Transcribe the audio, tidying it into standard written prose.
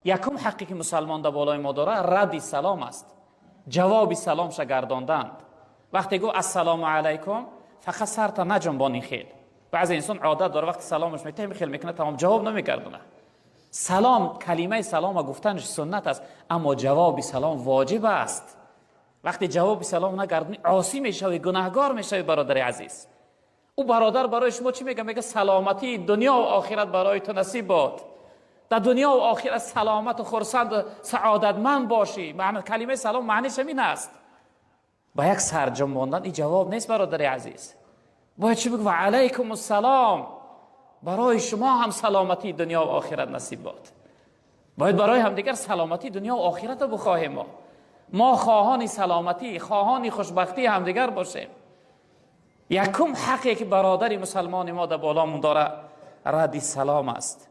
Якум ҳаққе ки мусалмон дар болои мо дорад, радди салом аст, ҷавоби саломша гардонданд. Вақте гуфт «Ассалому алайкум», фақат сарта наҷунбони. Хел баъзе инсон одат дора, вақти саломаш метаҳем, хел мекунад, тамом, ҷавоб намегардонад. Салом, калимаи салома гуфтанаш суннат аст, аммо ҷавоби салом воҷиб аст. Вақте ҷавоби салом нагардонӣ, осӣ мешавӣ, гунаҳгор мешавӣ, бародари азиз. Ӯ бародар барои шумо чӣ мега? Мега: «Саломатии дунё ва охират барои ту насиб бод, дар дунё ва охират саломату хурсанду саодатманд бошӣ». Калимаи салом маъниш ҳамин аст. Ба як сарҷунбондан ин ҷавоб нест, бародари азиз. Бояд чӣ бигӯ? «Ва алайкум ассалом, барои шумо ҳам саломатии дунё ва охират насиб бод». Бояд барои ҳамдигар саломатии дунё ва охиратро бихоҳем. Мо хоҳони саломатӣ, хоҳони хушбахтии ҳамдигар бошем. Якум ҳақе ки бародари мусалмони мо дар боломон дора, радди салом аст.